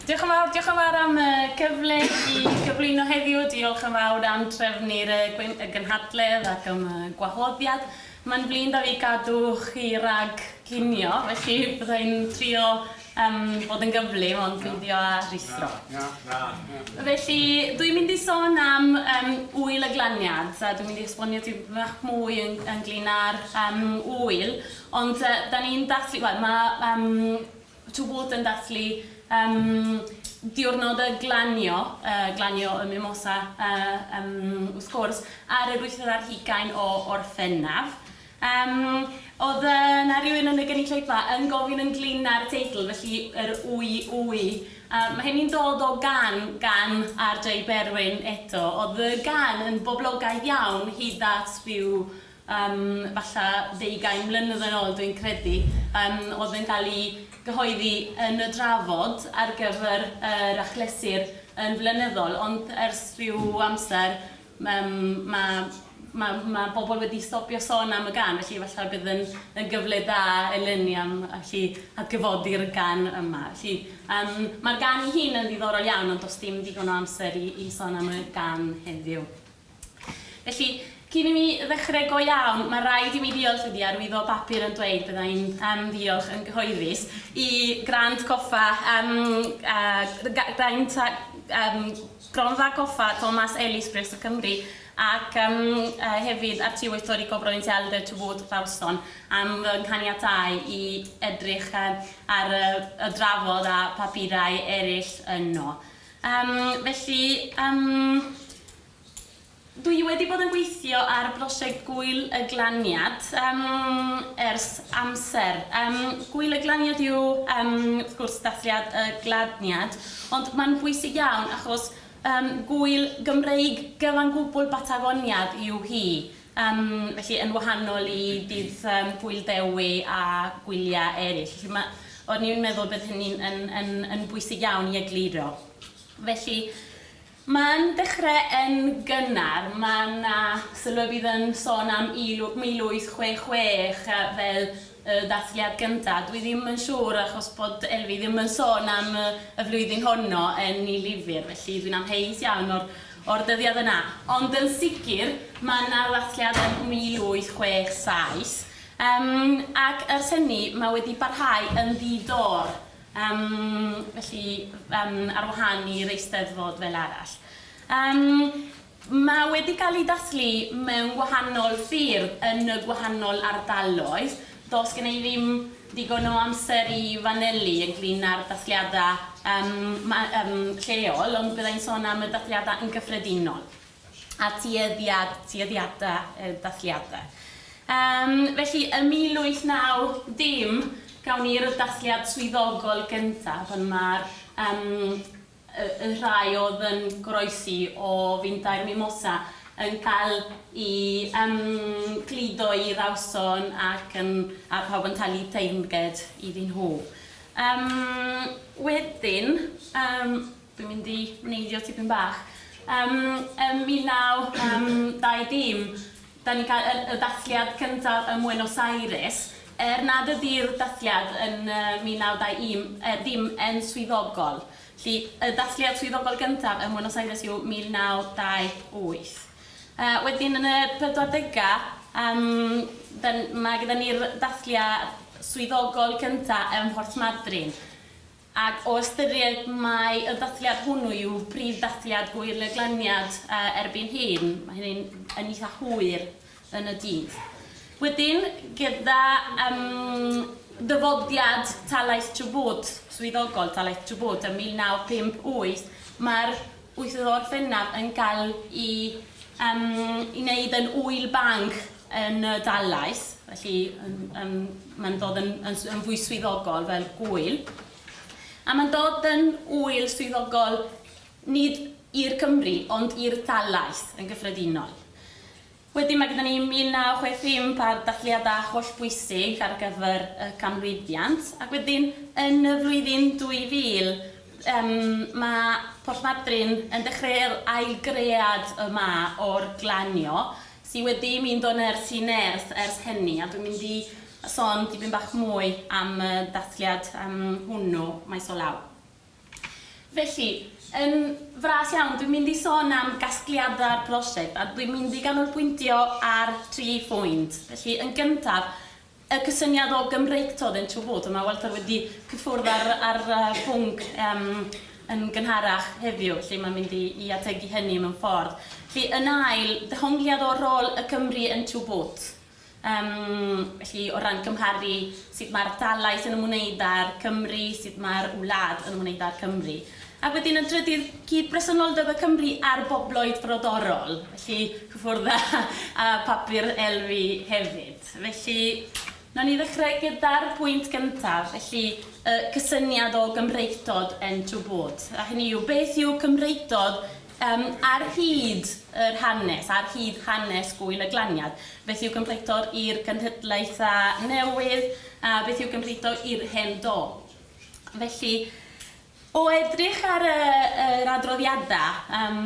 Diolch yn fawr, diolch yn fawr am y cyfle i gyflwyno heddiw. Diolch yn fawr am trefnu'r y gynhadledd ac am y gwahoddiad. Mae'n flin 'da fi gadw chi rhag cinio, felly bydda i'n trio um, bod yn gyflym ond peidio â rhuthro. Na, na, na. Felly, dwi'n mynd i sôn am um, ŵyl y glaniad, a dwi'n mynd i esbonio tipyn bach mwy yn, ynglyn â'r um, ŵyl, ond uh, da ni'n dathlu, wel, mae um, Chubut yn dathlu um, diwrnod y glanio, uh, glanio y mimosa, uh, um, wrth gwrs, ar yr wythfed ar hugain o Orffennaf. Um, oedd yna rhywun yn y gynulleidfa yn gofyn ynglyn â'r teitl, felly yr wy wy. Mae hynny'n dod o gan gan R.J. Berwyn eto. Oedd y gan yn boblogaidd iawn hyd at rhyw yym falle ddeugain mlynedd yn ôl dwi'n credu, yym oedd yn cael ei gyhoeddi yn y drafod ar gyfer yr achlysur yn flynyddol, ond ers rhyw amser yym ma' ma' ma' bobl wedi stopio sôn am y gân, felly falle bydd yn yn gyfle da eleni am allu atgyfodi'r gân yma. Felly yym ma'r gân ei hun yn ddiddorol iawn, ond does dim digon o amser i i sôn am y gân heddiw. Felly, cyn i mi ddechrau go iawn, mae rhaid i mi ddiolch iddi arwyddo papur yn dweud bydda i'n um, ddiolch yn gyhoeddus i Grant Coffa, um, uh, Grant, um, Gronfa Coffa Thomas Ellis Brifysgol Cymru ac um, uh, hefyd Archivo Histórico Provincial de Chubut Rawson am fy nghaniatáu i edrych uh, ar y, y drafod a papurau eraill yno. Um, felly, um, dwi wedi bod yn gweithio ar brosiect Gwyl y Glaniad um, ers amser. Um, Gwyl y Glaniad yw, um, wrth gwrs, dathliad y glaniad, ond mae'n bwysig iawn achos um, gwyl Gymreig gyfan gwbl Batagoniad yw hi. Um, felly, yn wahanol i dydd um, Gwyl Dewi a gwyliau eraill. Felly, ma, o'n i'n meddwl bydd hynny'n yn, yn, yn bwysig iawn i egluro. Felly, mae'n dechrau yn gynnar. Mae yna sylwebydd yn sôn am 1866 fel y dathliad gyntaf. Dwi ddim yn siŵr achos bod Elfi ddim yn sôn am y, y flwyddyn honno yn ei lyfr, felly dwi'n amheus iawn o'r, o'r dyddiad yna. Ond yn sicr, mae yna ddathliad yn 1867, um, ac ers hynny mae wedi parhau yn ddi-dor, um, felly um, ar wahân i'r Eisteddfod fel arall. Um, Mae wedi cael ei dathlu mewn gwahanol ffyrdd yn y gwahanol ardaloedd. Does gen i ddim digon o amser i fanylu ynglyn â'r dathliadau yym ma- yym lleol, ond bydda i'n sôn am y dathliadau yn gyffredinol a tueddiad, tueddiadau y dathliadau. Yym, felly, ym 1890, gawn ni'r dathliad swyddogol gyntaf pan mae'r yym y rhai oedd yn goroesi o Findai'r Mimosa yn cael eu yym cludo i Rawson ac yn a phawb yn talu teyrnged iddyn nhw. Yym wedyn, yym dwi'n mynd i neidio tipyn bach, yym ym 1920, Da ni'n cael y y dathliad cyntaf ym Muenos Aires, er nad ydy'r dathliad yn 1921 ddim yn swyddogol. Felly, y dathliad swyddogol gyntaf ym Muenos Aires yw 1928. Wedyn yn y pedwardegau, yym, dan, mae gyda ni'r dathliad swyddogol cyntaf ym Mhort Madryn. Ac o ystyried mai y dathliad hwnnw yw prif ddathliad Gŵyl y Glaniad erbyn hyn, mae hynny'n yn eitha hwyr yn y dydd. Wedyn, gyda um, dyfodiad Talaith Chubut, swyddogol Talaith Chubut ym 1958, mae'r wythnos o Orffennaf yn cael ei, um, ei wneud yn ŵyl banc yn y dalaith, felly yn, yn, mae'n dod yn, yn, yn fwy swyddogol fel gwyl. A mae'n dod yn ŵyl swyddogol nid i'r Cymry, ond i'r dalaith yn gyffredinol. Wedyn mae gyda ni 1965 a'r dathliadau hollbwysig ar gyfer y canmlwyddiant, ac wedyn yn y flwyddyn 2000 um, mae Porth Madryn yn dechreu'r ailgread yma o'r glanio, sy wedi mynd o nerth i nerth ers hynny, a dwi'n mynd i sôn dipyn bach mwy am y dathliad um, hwnnw maes o law. Felly, yn fras iawn, dwi'n mynd i sôn am gasgliadau'r prosiect a dwi'n mynd i ganolbwyntio ar tri phwynt. Felly, yn gyntaf, y cysyniad o Gymreictod yn Chubut, a mae Walter wedi cyffwrdd ar, ar pwnc um, yn gynharach heddiw, felly mae'n mynd i, i ategu hynny mewn ffordd. Felly, yn ail, dehongliad o rôl y Cymry yn Chubut. Yym, felly, o ran cymharu sut mae'r dalaith yn ymwneud â'r Cymry, sut mae'r wlad yn ymwneud â'r Cymry. Ac wedyn yn drydydd, cyd-bresenoldeb y Cymry a'r bobloedd brodorol, felly cyffwrdd â, â papur Elfi hefyd. Felly, wnawn ni ddechrau gyda'r pwynt gyntaf, felly y cysyniad o Gymreictod yn Chubut. A hynny yw, beth yw Cymreictod Yym, ar hyd yr hanes, ar hyd hanes Gŵyl y Glaniad, beth yw Cymreictod i'r cenhedlaethau newydd, a beth yw Cymreictod i'r hen do? Felly, o edrych ar y, yr adroddiadau um,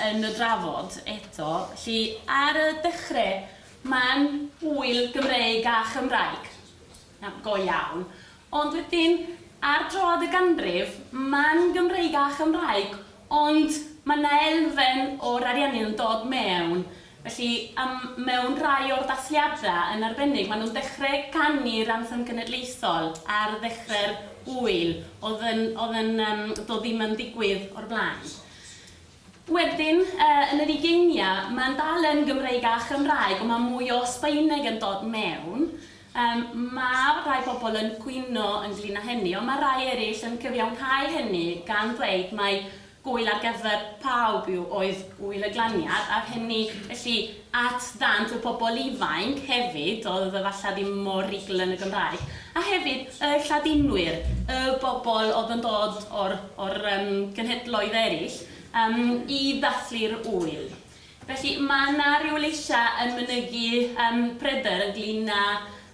yn y drafod eto, felly ar y dechrau, mae'n ŵyl Gymreig a Chymraeg, go iawn. Ond wedyn, ar droad y ganrif, mae'n Gymreig a Chymraeg, ond mae 'na elfen o'r ariannu yn dod mewn. Felly, am, mewn rhai o'r dathliadau yn arbennig, maen nhw'n dechrau canu'r anthem cenedlaethol ar ddechrau'r ŵyl, oedd yn, oedd yn, yym, doedd ddim yn digwydd o'r blaen. Wedyn, yn yr ugeiniau, mae'n dal yn Gymreig a Chymraeg, ond mae mwy o Sbaeneg yn dod mewn. Mae rhai pobl yn cwyno ynglyn â hynny, ond mae rhai eraill yn cyfiawnhau hynny gan ddweud mai gŵyl ar gyfer pawb yw oedd Gŵyl y Glaniad, a hynny, felly, at ddant y pobl ifainc hefyd, oedd efallai ddim mor rugl yn y Gymraeg, a hefyd y Lladinwyr, y bobl oedd yn dod o'r, o'r um, genhedloedd eraill, um, i ddathlu'r ŵyl. Felly mae yna ryw leisiau yn mynygu um, pryder ynglyn â,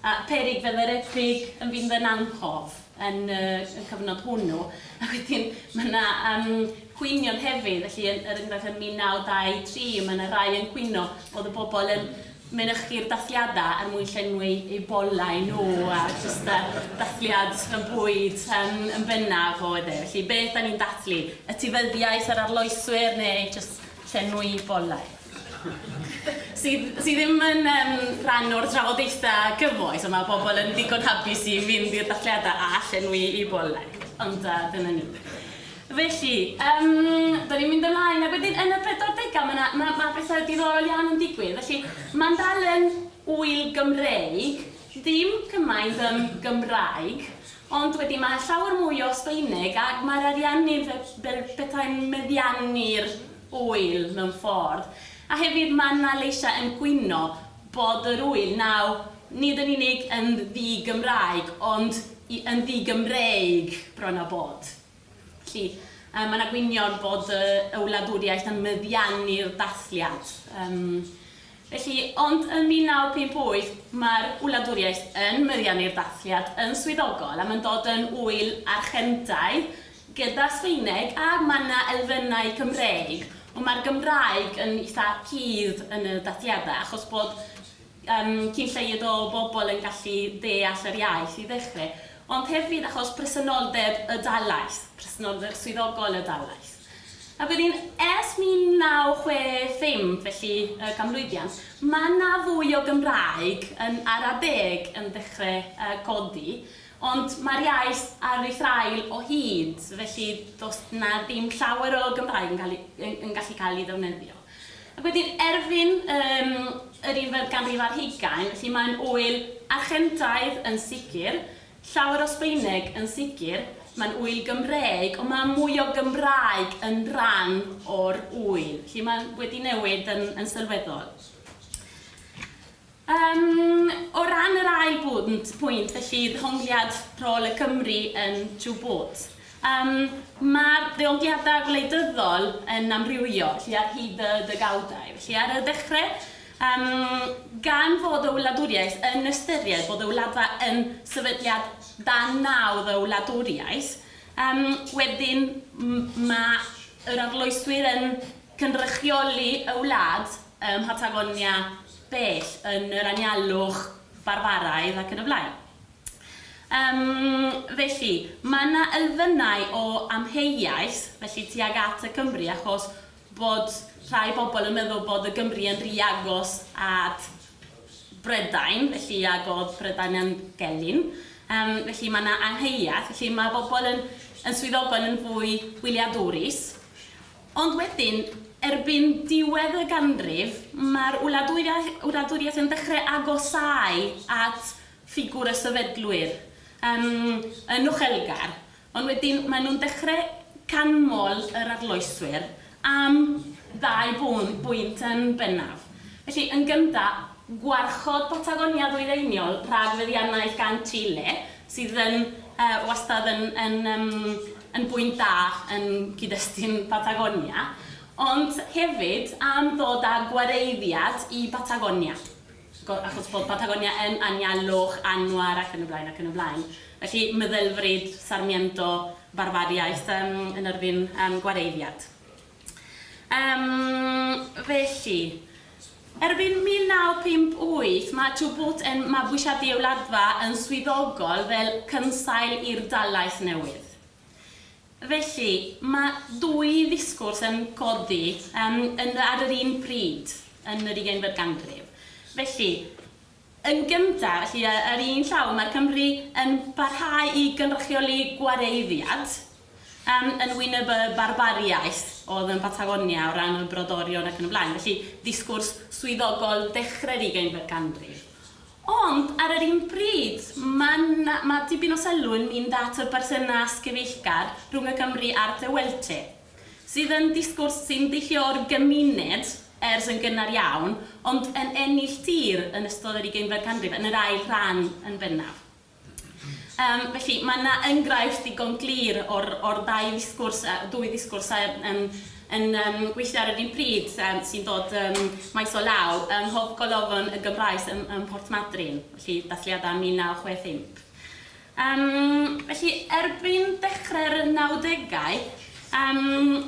a peryg fydd yr epig yn fynd yn anghof yn y, y cyfnod hwnnw. A wedyn mae yna um, cwynion hefyd, felly yn, er enghraifft yn 1923 mae yna rai yn cwyno bod y bobl yn mynychu'r dathliadau er mwyn llenwi eu bolau nhw a jyst y dathliad y bwyd um, yn bennaf oedd e. Felly beth da ni'n dathlu? Etifeddiaeth yr arloeswyr neu jyst llenwi bolau? Sydd, sydd ddim yn um, rhan o'r trafodaethau cyfoes, ond mae pobl yn ddigon hapus i fynd i'r dathliadau a llenwi eu bolau. Ond dyna ni. Felly, yym, dan ni'n mynd ymlaen, ac wedyn yn y pedwardegau ma' 'na ma' ma' petha diddorol iawn yn digwydd. Felly, mae'n dal yn ŵyl Gymreig, ddim cymaint yn Gymraeg, ond wedyn ma' llawer mwy o Sbaeneg, ac ma'r Ariannin fe- fel petai'n meddiannu'r ŵyl mewn ffordd. A hefyd ma' 'na leisiau yn gwyno bod yr ŵyl naw nid yn unig yn ddi-Gymraeg, ond i- yn ddi-Gymreig bron â bod. Felly, yy, mae 'na gwynion bod y y wladwriaeth yn meddiannu'r dathliad. Yym, felly, ond yn 1958, mae'r wladwriaeth yn meddiannu'r dathliad yn swyddogol, a mae'n dod yn ŵyl Archentaidd gyda Sbaeneg, a mae 'na elfennau Cymreig, ond mae'r Gymraeg yn eitha cudd yn y dathliadau, achos bod yym, cyn lleied o bobl yn gallu deall yr iaith i ddechrau, ond hefyd achos presenoldeb y dalaith, presenoldeb swyddogol y dalaith. A wedyn, ers 1965, felly y ganmlwyddiant, mae 'na fwy o Gymraeg yn ara deg yn dechrau yy codi, ond mae'r iaith ar ei thraul o hyd, felly does 'na ddim llawer o Gymraeg yn cael ei, yn yn gallu cael ei ddefnyddio. Ac wedyn erbyn yym yr unfed ganrif ar hugain, felly mae'n ŵyl Archentaidd yn sicr, llawer o Sbaeneg yn sicr, mae'n ŵyl Gymreig, ond mae mwy o Gymraeg yn rhan o'r ŵyl. Felly mae wedi newid yn, yn sylweddol. Yym, o ran yr ail bwynt, pwynt, felly ddehongliad rôl y Cymry yn Chubut. Yym, mae'r ddeongliadau gwleidyddol yn amrywio, felly ar hyd y degawdau. Felly ar y dechrau, yym, gan fod y wladwriaeth yn ystyried bod y wladfa yn sefydliad dan nawdd y wladwriaeth, yym, wedyn mae yr arloeswyr yn cynrychioli y wlad ym Mhatagonia bell, yn yr anialwch barbaraidd ac yn y blaen. Um, felly, mae yna elfennau o amheuaeth, felly tuag at y Cymry, achos bod rhai bobl yn meddwl bod y Gymru yn rhy agos at Brydain, felly ag oedd Prydain yn gelyn. Felly mae yna angheuaeth, felly mae bobl yn, yn swyddogol yn fwy wyliadwrus. Ond wedyn, erbyn diwedd y ganrif, mae'r wladwriaeth, wladwriaeth yn dechrau agosáu at ffigwr y sefydlwyr um, yn uchelgar. Ond wedyn maen nhw'n dechrau canmol yr arloeswyr am ddau bwynt yn bennaf. Felly, yn gyntaf, gwarchod Patagonia ddwyreiniol rhag feddiannaeth gan Chile, sydd yn wastad yn, yn, yn bwynt da yn cyd-destun Patagonia, ond hefyd am ddod â gwareiddiad i Batagonia. Achos bod Patagonia yn anialwch, anwar ac yn y blaen ac yn y blaen. Felly meddylfryd Sarmiento, barbariaeth um, yn erbyn gwareiddiad. Felly, erbyn 1958 mae Chubut yn mabwysiadu ei wladfa yn swyddogol fel cynsail i'r dalaith newydd. Felly, mae dwy ddisgwrs yn codi yym yn ar yr un pryd yn yr ugeinfed ganrif. Felly, yn gyntaf, felly ar un llaw mae'r Cymry yn parhau i gynrychioli gwareiddiad yym yn wyneb y barbariaeth oedd yn Patagonia o ran y brodorion ac yn y blaen. Felly, disgwrs swyddogol dechrau'r ugeinfed ganrif. Ond ar yr un pryd, mae 'na, mae tipyn o sylw yn mynd at y berthynas gyfeillgar rhwng y Cymry a'r Tehuelche, sydd yn disgwrs sy'n deillio o'r gymuned ers yn gynnar iawn, ond yn ennill tir yn ystod yr ugeinfed canrif, yn yr ail rhan yn bennaf. Yym, felly, mae 'na enghraifft digon glir o'r o'r ddau ddisgwrs, dwy ddisgwrs yn yn yym gweithio ar yr un pryd, sy'n dod maes o law yng Nghofgolofn y Gymraes ym ym Mhort Madryn, felly dathliadau 1965. Yym, felly, erbyn dechrau'r nawdegau, yym,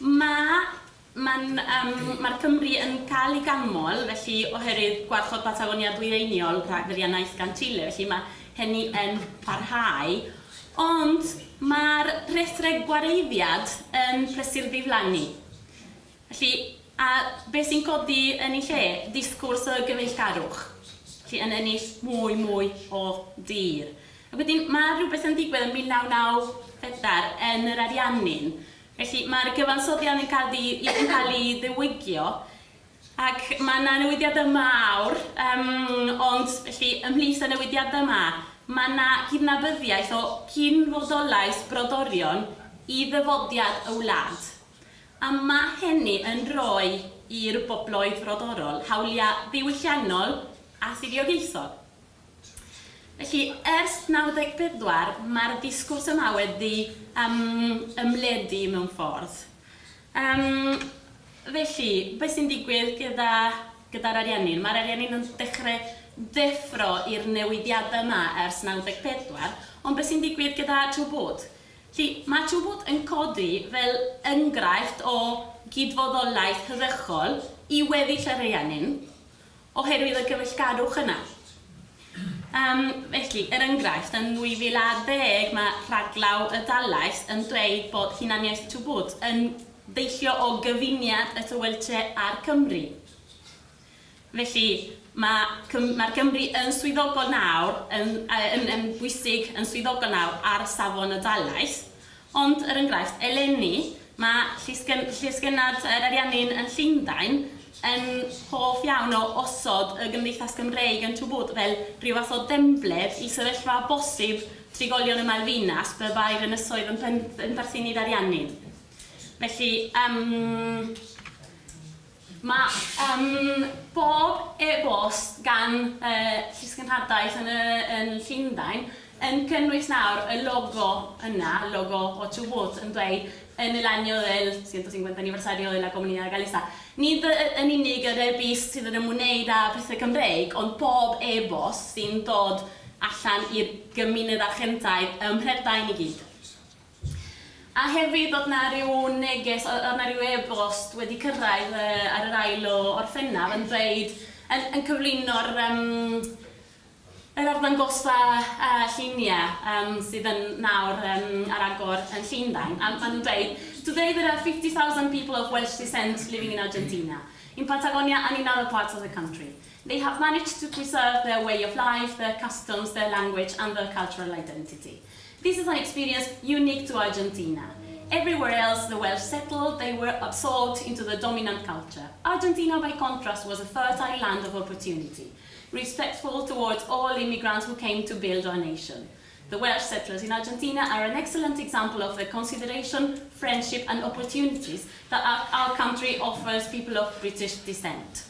ma' Mae'n, yym, mae'r Cymry yn cael eu ganmol, felly, oherwydd gwarchod Patagonia Dwyreiniol rhag feddiannaeth gan Chile, felly mae hynny yn parhau. Ond mae'r rhethreg gwareiddiad yn prysur ddiflannu. Felly, a beth sy'n codi yn ei lle? Disgwrs y gyfeillgarwch. Felly, yn ennill mwy, mwy o dir. Ac wedyn, mae rhywbeth yn digwydd yn 1994 yn yr Ariannin, Felly, mae'r gyfansoddiad yn cael ei, yn cael ei ddiwygio, ac mae yna newidiadau mawr, um, ond felly ymhlith y newidiadau yma, mae yna cydnabyddiaeth o cyn-fodolaeth brodorion i ddyfodiad y wlad. A mae hynny yn rhoi i'r bobloedd frodorol hawliau ddiwylliannol a thiriogaethol. Felly, ers 94, mae'r disgwrs yma wedi um, ymledu mewn ffordd. Um, felly, beth sy'n digwydd gyda, gyda'r Ariannin? Mae'r Ariannin yn dechrau deffro i'r newidiadau yma ers 94, ond beth sy'n digwydd gyda Chubut? Felly, mae Chubut yn codi fel enghraifft o gydfoddolaeth heddychol i weddill yr Ariannin, Oherwydd y gyfeillgarwch yna. Yym, felly, er enghraifft, yn 2010 mae Rhaglaw y Dalaith yn dweud bod hunaniaeth Chubut yn deillio o gyfuniad y Tehuelche a'r Cymry. Felly, mae Cym- mae'r Gymru yn swyddogol nawr, yn, yn, yn bwysig yn swyddogol nawr ar safon y dalaith, Ond, er enghraifft, eleni, mae llysgen- llysgennad yr Ariannin yn Llundain yn hoff iawn o osod y Gymdeithas Gymreig yn Chubut fel rhyw fath o dempled i sefyllfa bosib trigolion y Malvinas pe bai'r ynysoedd yn pen- yn perthyn i'r Ariannin. Felly, yym, mae yym, bob e-bost gan llysgenhadaeth yn y yn Llundain yn cynnwys nawr y logo yna, y logo o Chubut yn dweud "En el año del 150 aniversario de la Comunidad Galesa". Nid yn unig yr e-byst sydd yn ymwneud â pethau Cymreig, ond bob e-bost sy'n dod allan i'r gymuned Archentaidd ym Mhrydain i gyd. A hefyd oedd 'na ryw neges, oedd 'na ryw e-bost wedi cyrraedd ar yr ail o Orffennaf yn dweud, yn yn cyflwyno'r yym yr arddangosfa lluniau sydd yn nawr ar agor yn Llundain, a maen nhw'n dweud, Today there are 50,000 people of Welsh descent living in Argentina, in Patagonia and in other parts of the country. They have managed to preserve their way of life, their customs, their language and their cultural identity. This is an experience unique to Argentina. Everywhere else the Welsh settled, they were absorbed into the dominant culture. Argentina, by contrast, was a fertile land of opportunity, respectful towards all immigrants who came to build our nation. The Welsh settlers in Argentina are an excellent example of the consideration, friendship and opportunities that our country offers people of British descent.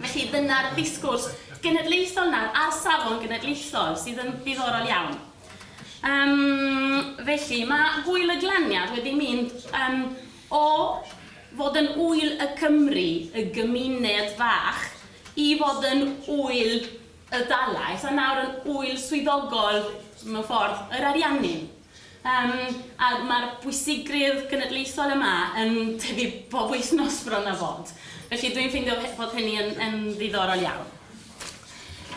Felly dyna'r disgwrs genedlaethol nawr, ar safon genedlaethol, sydd yn ddiddorol iawn. Felly, mae Gŵyl y Glaniad wedi mynd o fod yn ŵyl y Cymry, y gymuned fach, i fod yn ŵyl y dalaith, a nawr yn ŵyl swyddogol, mewn ffordd, yr Ariannin. A mae'r bwysigrwydd genedlaethol yma yn tyfu bob wythnos bron a bod. Felly dwi'n ffeindio bod hynny yn ddiddorol iawn.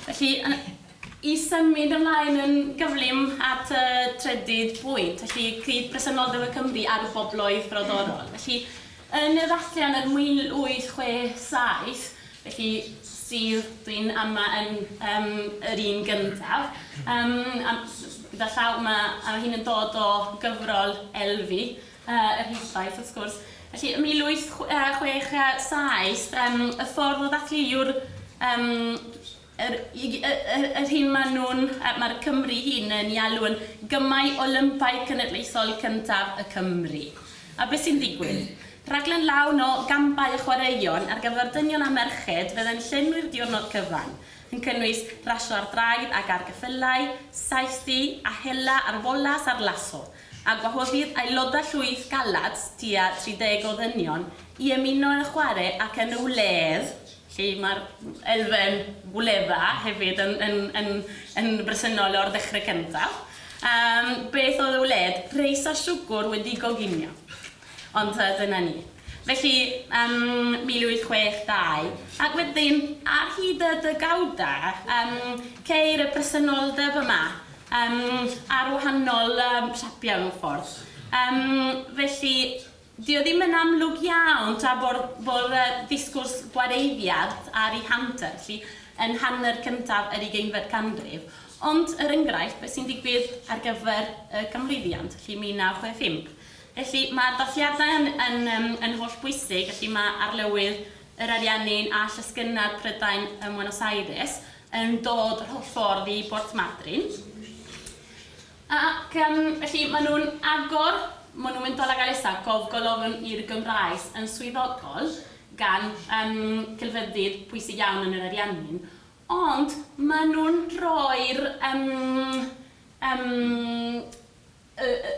Felly, i symud ymlaen yn gyflym at y trydydd pwynt, felly cyd presenoldeb y Cymry a'r bobloedd brodorol. Felly, yn y ddathliad yn 1867, felly sydd dwi'n ama yn yr un gyntaf, a gyda llaw mae hyn yn dod o gyfrol Elfi, yr Rhyddaith wrth gwrs. Felly, ym 1867, y ffordd o ddathlu yw'r yr hyn maen nhw'n, mae'r Cymry hyn yn ei alw yn Gymau Olympaidd Cenedlaethol cyntaf y Cymry. A beth sy'n digwydd? Rhaglen lawn o gambau a chwaraeon ar gyfer dynion a merched fydd yn llenwi'r diwrnod cyfan, yn cynnwys rasio ar draed ac ar geffylau, saethu a hela ar folas a'r laso, a gwahoddir aelodau llwyth Galads, tua 30 o ddynion, i ymuno yn y chwarae ac yn y wledd, Felly mae'r elfen gwledda hefyd yn, yn, yn, yn bresennol o'r ddechrau cyntaf. Beth oedd y wledd? Reis a siwgwr wedi goginio. Ond dyna ni. Felly, 1862, ac wedyn ar hyd y degawdau, ceir y presenoldeb yma ar wahanol siapiau mewn ffordd. Felly, 'Di o ddim yn amlwg iawn tra bo'r bo'r yy ddisgwrs gwareiddiad ar ei hanter, felly yn hanner cyntaf yr ugeinfed canrif, ond er enghraifft, beth sy'n digwydd ar gyfer y canmlwyddiant, felly 1965. Felly mae'r dathliadau yn yn yym yn hollbwysig, felly mae Arlywydd yr Ariannin a Llysgennad Prydain ym Muenos Aires yn dod yr holl ffordd i Borth Madryn. Ac felly maen nhw'n agor Monumento a la Galesa, gofgolofn i'r Gymraes, yn swyddogol gan celfyddyd pwysig iawn yn yr Ariannin, ond maen nhw'n rhoi'r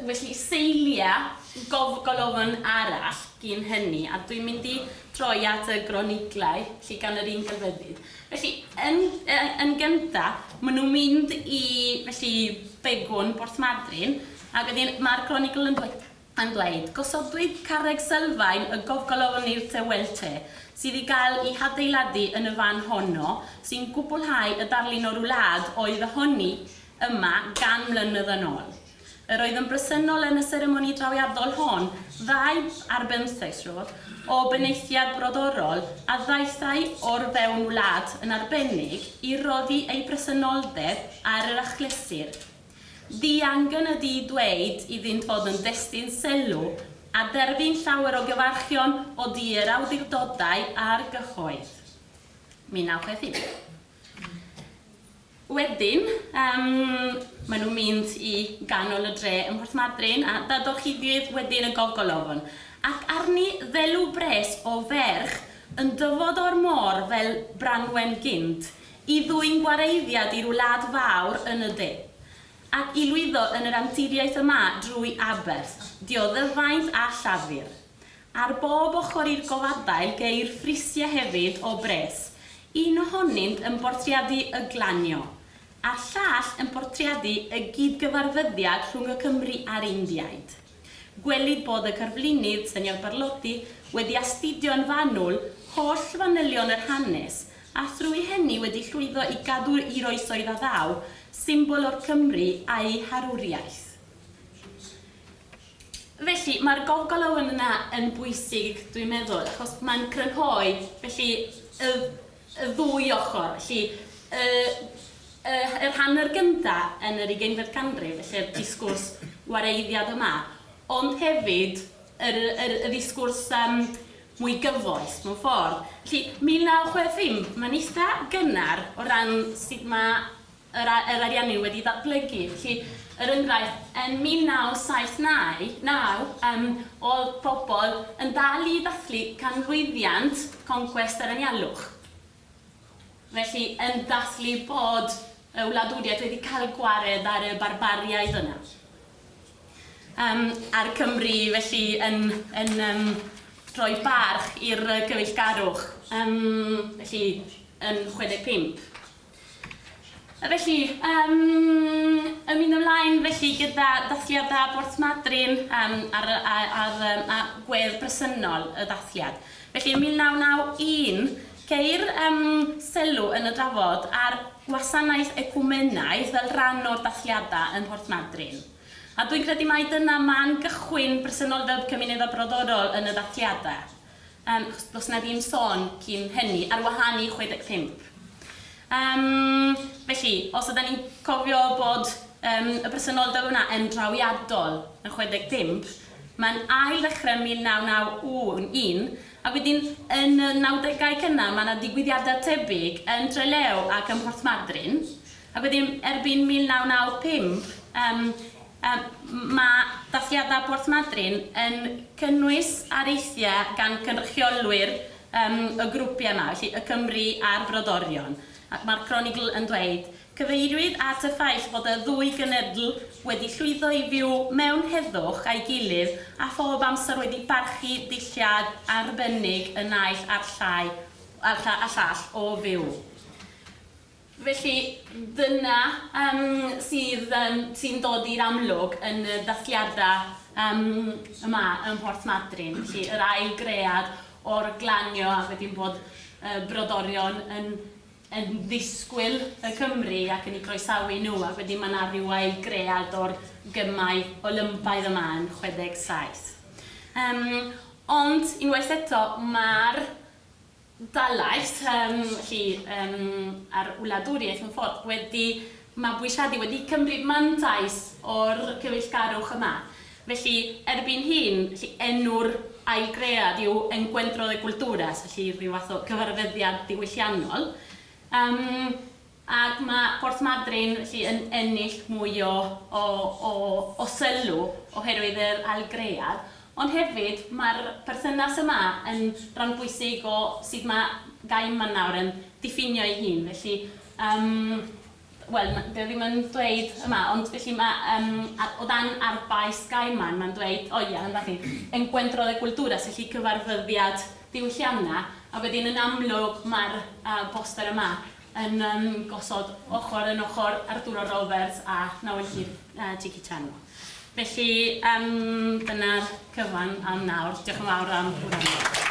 felly seiliau gofgolofn arall gyn hynny, a dwi'n mynd i droi at y groniclau, felly gan yr un gelfyddyd. Felly, yn yn gynta, maen nhw'n mynd i, felly, Begwn, Borth Madryn, ac wedyn mae'r gronicl yn dweud, yn dweud, Gosodwyd carreg sylfaen y gofgolofn i'r tŷ Welte, sydd i gael ei hadeiladu yn y fan honno, sy'n gwblhau y darlun o'r wlad oedd ohoni yma gan mlynedd yn ôl. Yr oedd yn bresennol yn y seremoni drawiadol hon ddau ar bymtheg, siŵr o fod, o benaethiaid brodorol a ddaethai o'r fewn wlad yn arbennig i roddi eu presenoldeb ar yr achlysur. Diangen ydi dweud iddynt fod yn destun sylw a derbyn llawer o gyfarchion o du yr awdurdodau a'r gyhoedd. 1961. Wedyn, maen nhw'n mynd i ganol y dre ym Mhorth Madryn a dadorchuddiwyd wedyn y gofgolofn, ac arni ddelw bres o ferch yn dyfod o'r môr fel Branwen gynt, i ddwyn gwareiddiad i'r wlad fawr yn y de, ac i lwyddo yn yr anturiaeth yma drwy aberth, dioddefaint a llafur. Ar bob ochr i'r gofadail geir ffrisiau hefyd o bres, un ohonynt yn bortreadu y glanio, a'r llall yn portreadu y gyd-gyfarfyddiad rhwng y Cymry a'r Indiaid. Gwelid bod y cerflunydd, Senor Barlotti, wedi astudio yn fanwl holl fanylion yr hanes, a thrwy hynny wedi llwyddo i gadw i'r oesoedd a ddaw, symbol o'r Cymry a'u harwriaeth. Felly, mae'r gofgolofn yna yn bwysig, dwi'n meddwl, achos mae'n crynhoi, felly, y, y ddwy ochr. Felly, y, y, yr hanner gynta yn yr ugeinfed canrif, felly'r disgwrs wareiddiad yma, ond hefyd yr, yr, y ddisgwrs um, mwy gyfoes, mewn ffordd. Felly, 1965, mae'n eitha gynnar o ran sut mae yr yr Ariannin wedi datblygu. Felly, er enghraifft, yn 1979, naw, yym, oedd pobl yn dal i ddathlu canmlwyddiant concwest yr Anialwch. Felly, yn dathlu bod y wladwriaeth wedi cael gwared ar y barbariaid yna. Yym, a'r Cymry, felly, yn, yn yym, rhoi barch i'r cyfeillgarwch, yym, felly, yn 65. A felly, yym, yn mynd ymlaen felly gyda dathliadau Borth Madryn yym, a'r, a'r, yym, a gwedd bresennol y dathliad. Felly, yn 1991, ceir yym, sylw yn y drafod ar gwasanaeth ecwmenaidd fel rhan o'r dathliadau ym Mhorth Madryn. A dwi'n credu mai dyna man gychwyn presenoldeb cymunedau brodorol yn y dathliadau. Yym, achos does 'na ddim sôn cyn hynny, ar wahân i 65. Yym, felly, os ydan ni'n cofio bod yym, y presenoldeb yna yn drawiadol yn 65, mae'n ail ddechrau yn 1991, a wedyn yn y nawdegau cynnar mae 'na ddigwyddiadau tebyg yn Trelew ac ym Mhorth Madryn, ac wedyn erbyn 1995, yym, Yym, mae dathliadau Porth Madryn yn cynnwys areithiau gan cynrychiolwyr yym y grwpiau yma, felly y Cymry a'r Brodorion. Ac mae'r cronicl yn dweud, Cyfeiriwyd at y ffaith bod y ddwy genedl wedi llwyddo i fyw mewn heddwch â'i gilydd a phob amser wedi parchu dulliau arbennig y naill a'r llai a'r llall o fyw. Felly, dyna yym sydd yym sy'n dod i'r amlwg yn y dathliadau yym yma ym Mhorth Madryn. Felly, yr ail gread o'r glanio a wedyn bod y brodorion yn yn ddisgwyl y Cymry ac yn eu croesawu nhw, ac wedyn mae 'na ryw ail gread o'r gemau Olympaidd yma yn 67. Yym, ond, unwaith eto, ma'r dalaith, felly yym a'r wladwriaeth mewn ffordd, wedi mabwysiadu, wedi cymryd mantais o'r cyfeillgarwch yma. Felly, erbyn hyn, felly enw'r ailgread yw Encuentro de Culturas, felly rhyw fath o cyfarfyddiad diwylliannol. Yym, ac mae Porth Madryn felly yn ennill mwy o o o o sylw oherwydd yr ailgread, ond hefyd mae'r perthynas yma yn ran bwysig o sut mae Gaiman nawr yn diffinio ei hun, felly yym wel ma'... 'di o ddim yn dweud yma, ond felly ma' yym o dan arfbais Gaiman mae'n dweud, o ia, yn fan hyn, Encuentro de Culturas, felly cyfarfyddiad diwylliannau, a wedyn yn amlwg mae'r yy poster yma yn yym gosod ochr yn ochr Arturo Roberts a Nahuel Chiquichano. Felly yym dyna'r cyfan am nawr. Diolch yn fawr am wrando.